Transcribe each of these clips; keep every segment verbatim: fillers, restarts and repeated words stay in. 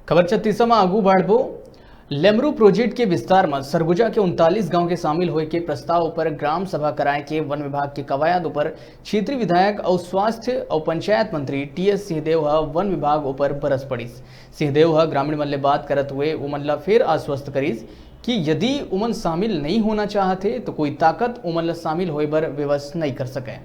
खबर छत्तीसा म आगू बढ़बो। लेमरू प्रोजेक्ट के विस्तार म सरगुजा के उनतालीस गांव के शामिल होए के प्रस्ताव ऊपर ग्राम सभा कराए के वन विभाग के कवायद ऊपर क्षेत्रीय विधायक अउ स्वास्थ्य अउ पंचायत मंत्री टीएस सिंहदेव ह वन विभाग ऊपर बरस पड़िस। सिंहदेव ह ग्रामीण मन ले बात करत हुए उमन ल फेर आश्वस्त करिस कि यदि उमन शामिल नइ होना चाहत हे, तो कोई ताकत उमन ल शामिल होए बर विवश नइ कर सकय।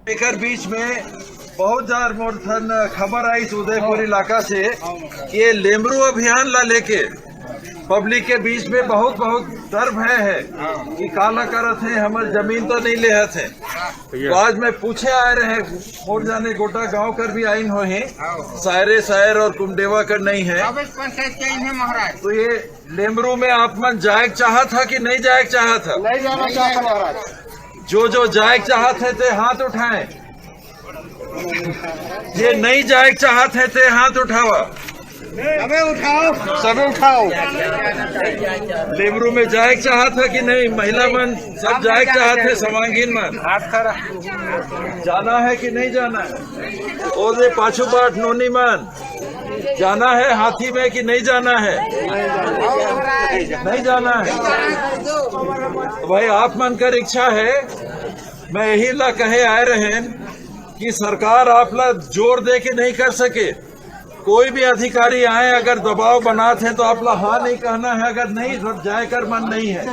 एकर बीच में बहुत जार मोर ठन खबर आइस उदयपुर इलाका से कि ये लेमरू अभियान ला लेके पब्लिक के बीच में बहुत, बहुत डर भय है कि काला करत हे, हमर जमीन तो नहीं लेहत हे। तो आज मैं पूछे आए रहे, मोर जाने गोटा गांव कर भी आइन हो हैं, सायरे सायर और कुमडेवा कर नहीं है। अब इस पंचायत के आइन है महाराज। तो ये लेमरू में आप मन जाए चाहत है कि नहीं जाए चाहत है? नहीं जाना चाहता महाराज। जो जो जाए चाहत है ते हाथ उठाएं। ये नहीं जाए चाहत है ते हाथ उठावा। सबे उठाओ। सबे उठाओ। लेमरू में जाए चाहत है कि नहीं? महिला मन सब जाए चाहत है, समांगीन मन। हाथ खड़ा। जाना है कि नहीं जाना है? ओ दे पाछू बाट नोनी मन, जाना है हाथी में कि नहीं जाना है? नहीं जाना है। तो भाई, आप मन कर इच्छा है, मैं यही ला कहे आए रहे कि सरकार आप ला जोर दे के नहीं कर सके। कोई भी अधिकारी आए, अगर दबाव बनात है तो आप ला हाँ नहीं कहना है, अगर नहीं जाए कर मन नहीं है।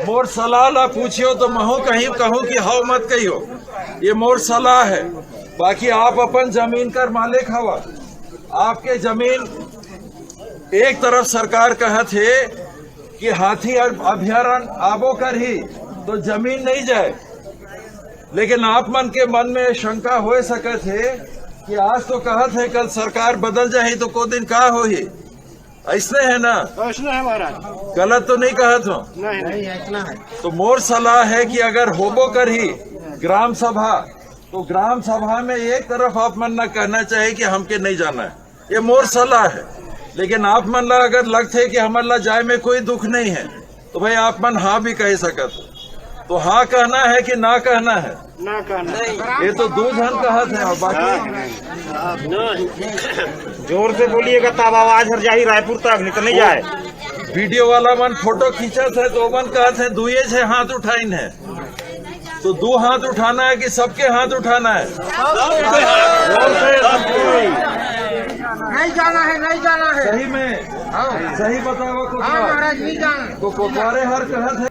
मोर सलाह ला पूछियो तो महू कहीं कहूँ कि हाव मत कहियो, ये मोर सलाह है। बाकी आप अपन जमीन कर मालिक हवा, आपके जमीन एक तरफ सरकार कहत हे कि हाथी अभ्यारण्य आबो करही तो जमीन नहीं जाए, लेकिन आप मन के मन में शंका हो सकत हे कि आज तो कहत हे, कल सरकार बदल जाही तो को दिन का होही, ऐसने है ना? ऐसने है महाराज। गलत तो नहीं कहत हो? नहीं, नहीं, ऐसना है। तो मोर सलाह है कि अगर होबो करही ग्राम सभा, तो ग्राम सभा में एक तरफ आप मन ना कहना चाहिए कि हमके नहीं जाना है, ये मोर सलाह है। लेकिन आप मन ला अगर लगथे कि हमर ला जाए में कोई दुख नहीं है, तो भाई आप मन हाँ भी कह सकत हो। तो हाँ कहना है कि ना कहना है? ना कहना है। ये तो दू झन कहत है, बाकी जोर से बोलिएगा तब आवाज हर जाही रायपुर तक, नहीं तो नहीं जाए। वीडियो वाला मन फोटो खींचत है तो मन कहत है दुए झे हाथ उठाइन है। तो दो हाथ उठाना है कि सबके हाथ उठाना है? नहीं जाना है, नहीं जाना है। सही में? हाँ। सही बतावा हाँ कुछ। महाराज, नहीं जाना है। तो कोटवारे हर कहत है